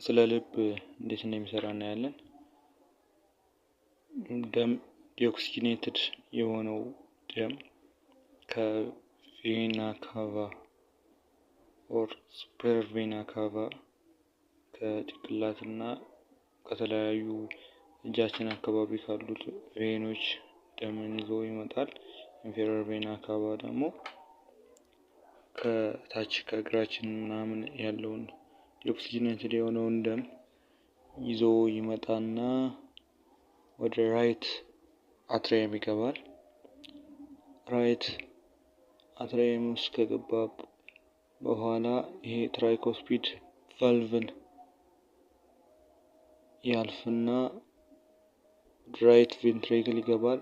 ስለ ልብ እንዴት እንደሚሰራ እናያለን። ደም deoxygenated የሆነው ደም ከ vena cava or superior vena cava ከጭንቅላትና ከተለያዩ እጃችን አካባቢ ካሉት vein ኦች ደምን ይዞ ይመጣል። Inferior vena cava ደግሞ ከታች ከእግራችን ምናምን ያለውን deoxygenated የሆነውን ደም ይዞ ይመጣና ወደ right atrium ይገባል። Right atrium ውስጥ ከገባ በኋላ ይሄ tricuspid valve ን ያልፍና right ventricle ይገባል።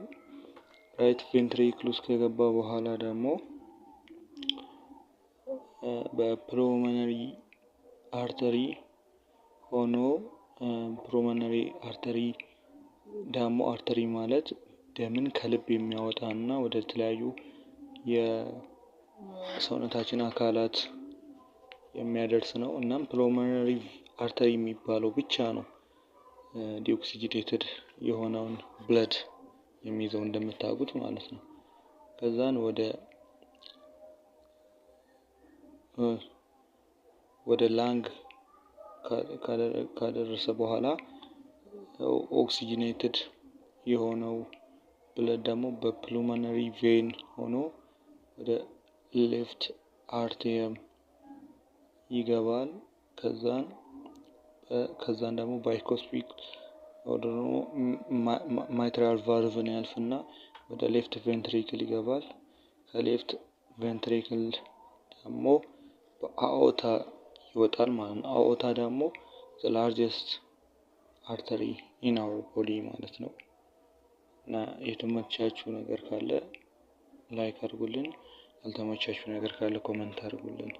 Right ventricle ውስጥ ከገባ በኋላ ደግሞ በ pulmonary artery ሆኖ፣ pulmonary artery ደግሞ artery ማለት ደምን ከልብ የሚያወጣ እና ወደ ተለያዩ የሰውነታችን አካላት የሚያደርስ ነው። እናም pulmonary artery የሚባለው ብቻ ነው deoxygenated የሆነውን blood የሚይዘው እንደምታውቁት ማለት ነው። ከዛን ወደ lung ካደረሰ በኋላ oxygenated የሆነው blood ደግሞ በ pulmonary vein ሆኖ ወደ left atrium ይገባል። ከዛን ደግሞ bicuspid ደግሞ mitral valve ን ያልፍና ወደ left ventricle ይገባል። ከ left ventricle ደግሞ በ aorta ይወጣል ማለት ነው። Aorta ደግሞ the largest artery in our body ማለት ነው። እና የተመቻችሁ ነገር ካለ like አድርጉልን፣ ያልተመቻችሁ ነገር ካለ comment አድርጉልን።